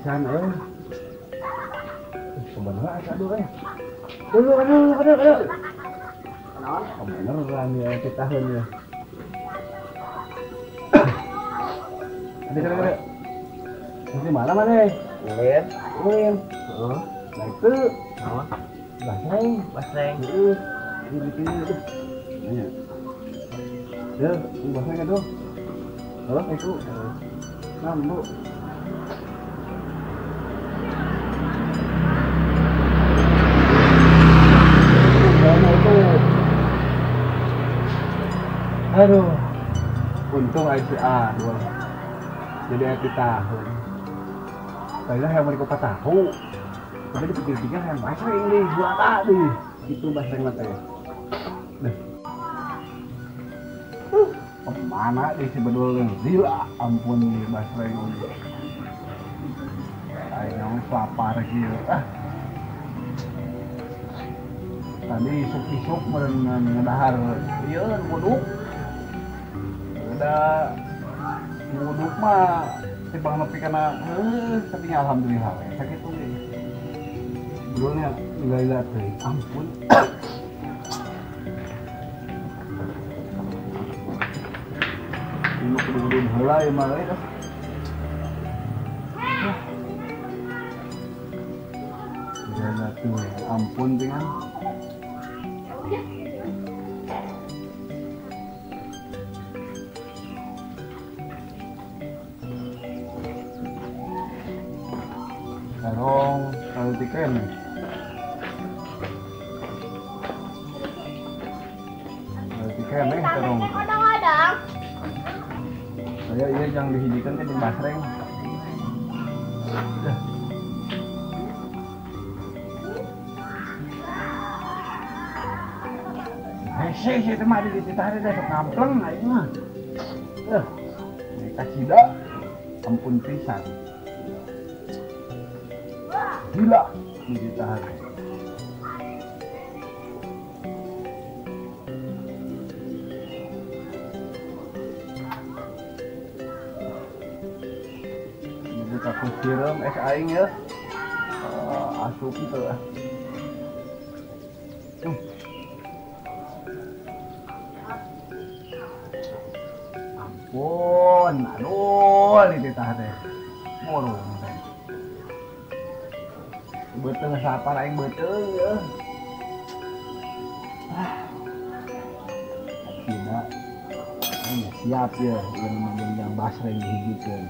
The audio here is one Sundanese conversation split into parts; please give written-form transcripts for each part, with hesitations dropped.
Pisan euy. Sebenarnya aduh euy. Aduh aduh aduh aduh. Naon? Beneran ya kita ya. Ada ada. Di mana mana? Ulin. Ulin. Heeh. Nah itu. Naon? Basreng, basreng. Heeh. Ini bikin itu. Nanya. Ya, ini basreng aduh. Halo, itu. Nah, Bu. Itu. Aduh. Untung ICA dua. Jadi aku tahun. Saya yang mau dikopat tahu. Tapi dipikir-pikir yang basreng nih, gua tadi. Itu basreng mata ya. Duh. Kemana nih si bedul gila, ampun nih basreng. Ayo lapar gitu. Ah. Tadi isuk-isuk ngedahar ieu nguduk. Udah nguduk mah tibang nepi kana heuh tapi alhamdulillah we sakitu ge. Bedulnya lila-lila teh. Ampun. Ini kudu-kudu heula ieu mah euy. Lila tuh ampun dengan. Terong kalau tiken nih. Kalau tiken nih terong. Saya iya yang dihijikan ke basreng. Hese sih teh mah ditarik dah sok ngampleng aing mah. Kasida ampun pisan. Gila ditahan. Ini aku siram es aing ya. Asup itu lah. Ampun, aduh, ini ditahan deh. Murung teh. Beuteung sapar aing beuteung ya. Ah. Tidak. Aing siap ya yang yang basreng dihijikeun.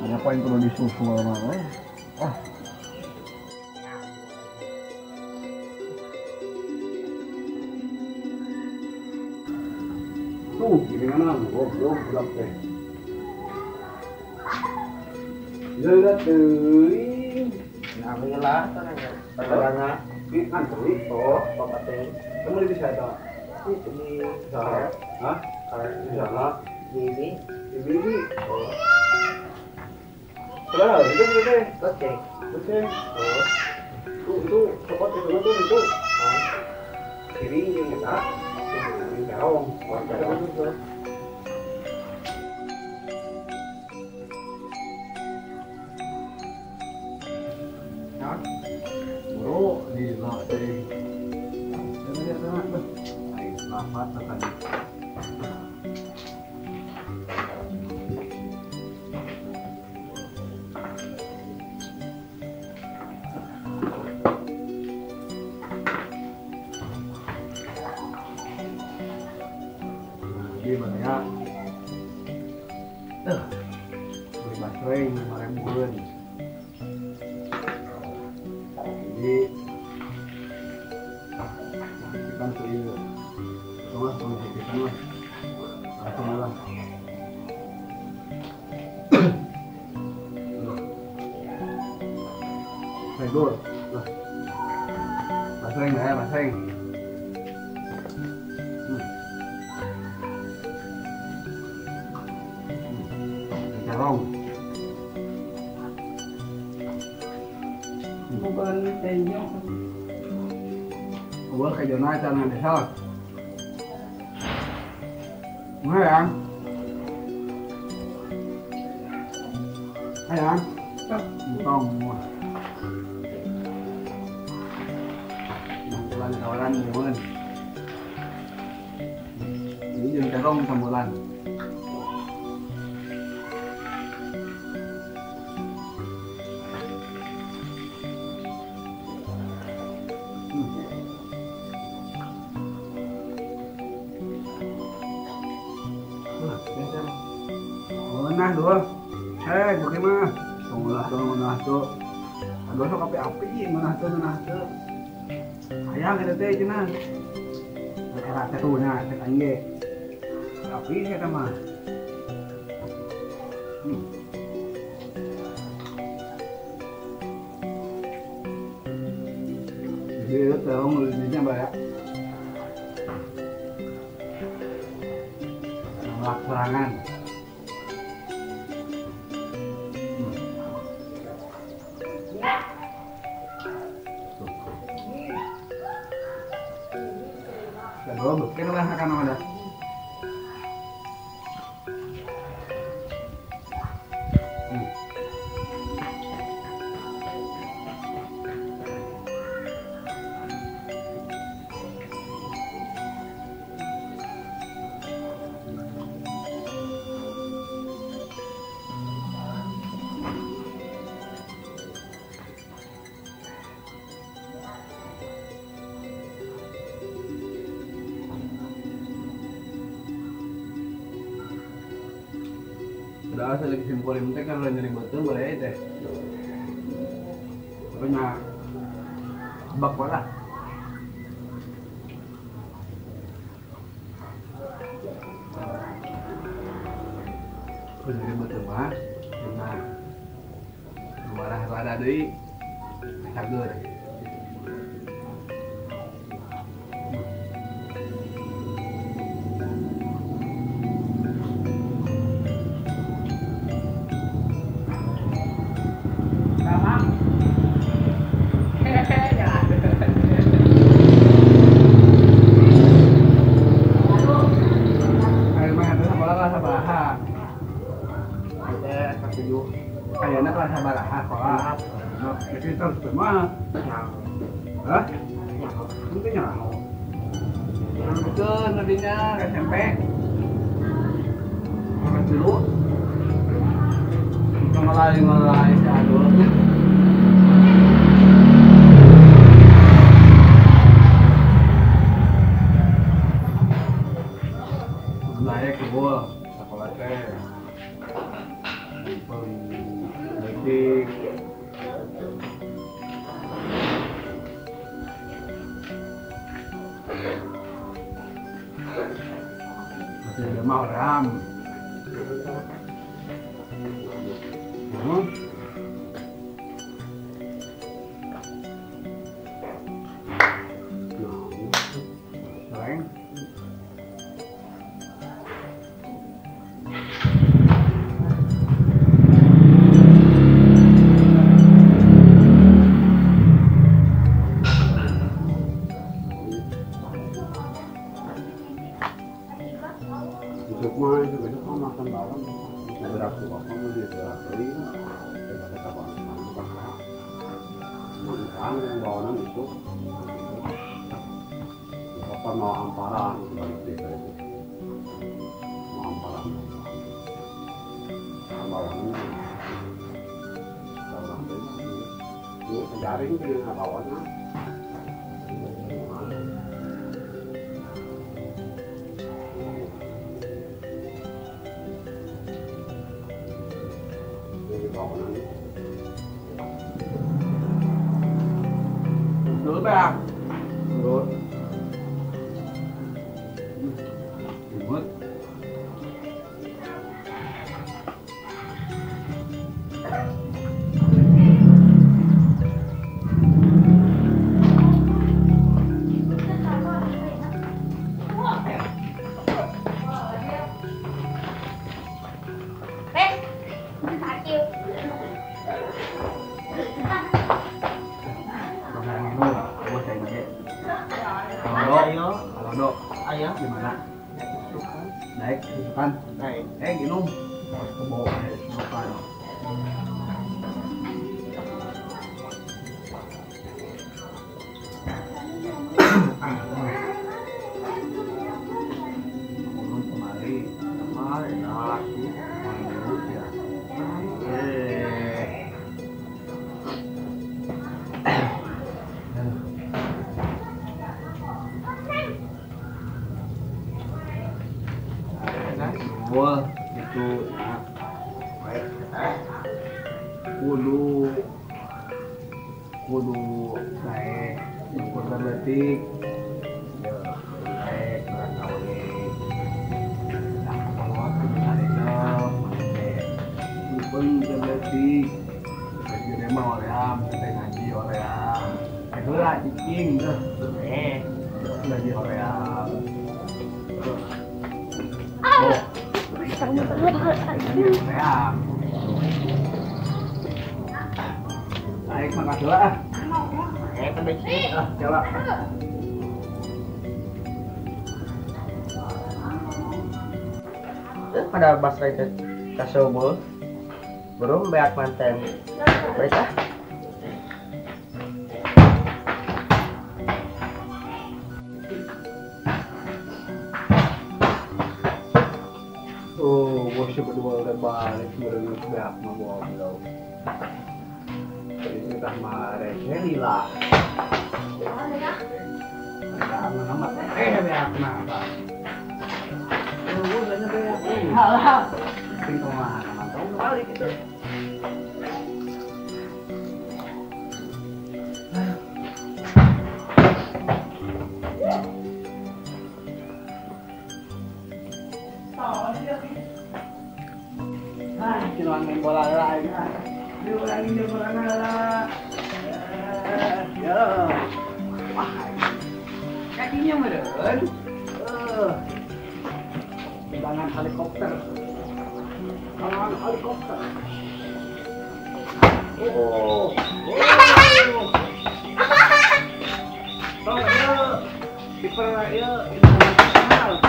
Ada apa yang perlu disusul mah euy? Ah. Tuh, gimana? Goblok budak teh. Leulah teuing. Nah, leulah tanah perdagangan. Di antri. Oh, bapak teh. Kamu di bisa eta? Itu di sana. Hah? Di sana. Di ini. Di bini. Oh. Sudah, itu itu teh. Oke. Oke. Oh. Tuh, itu copot itu tuh itu. Kiri jeung eta. Kiri terong. Oh, Bro, gila teh. Ayo selamat tadi. Gimana ya? Beli basreng 5.000-an. Jadi kita tuh tolong tolong kita lah, langsung lah. Tegor, lah, basreng ya basreng. Terong. Bukan tenjong. Gua ke zona tanah desa. Hayang. Hayang. Tong. Sambulan kawalan nuhun. Ini jeung terong sambulan. Nah, dul. Beuki mah. Tong nah tuh. Aduh sok api-api nah tuh nah tuh. Hayang eta teh cenah. Era teh tuh nya teh aing ge. Api eta mah. Jadi terong lucunya banyak. Nolak kurangan. Lalu mungkin lah akan ada. Udah saya lagi simpulin teh kan udah nyeri betul boleh teh. Tapi nah bak lah. Udah nyeri betul mah, nah marah rada deui, cager. Kayaknya kelas sabaraha sekolah. Jadi terus mah. Hah? Itu nyaho. Betul nantinya SMP. Kelas dulu. Mulai si Adul. Naik ke bol sekolah teh. Politik masih ada mau ram. Sering. Besok mah itu besok mah makan bawang berapa apa mau dia beli kita makan yang bawanan itu apa mau amparan balik desa itu mau amparan bawanan bawang itu jaring dengan bawanan. Dulu bang, dulu. Imut. Minum. Ke bawah makan. Ngomong kemari, kemari lagi, ya. Wah, itu kudu kudu naik ukur letik ya naik barangkali nah kalau waktu misalnya pun letik jadi mah oleam kita ngaji oleam itu lah cicing tuh ngaji oleam. Naik makan dulu ah. Coba. Pada basah itu kasobo, belum beak manten. Baik ah. Oh, bosnya berdua udah balik baru beak mah goblok. Ini tah mah rese lah. Jangan amat beak mah apa. Oh, banyak beak. Halah. Sing kumaha mantau balik itu. Ah, kiluan main bola lah ini. Diulangin dia bola lah. Ya. Wah. Kakinya meren. Tendangan helikopter. Tendangan helikopter. Oh. Oh. Tong ya. Kiper ya internasional.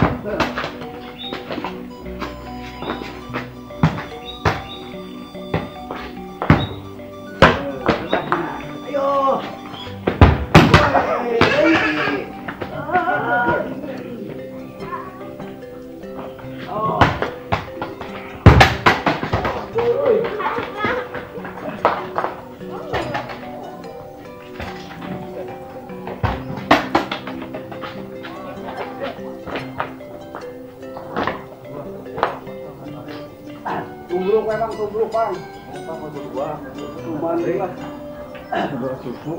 Tubruk memang tubruk bang. Cuman lah. Dua suku.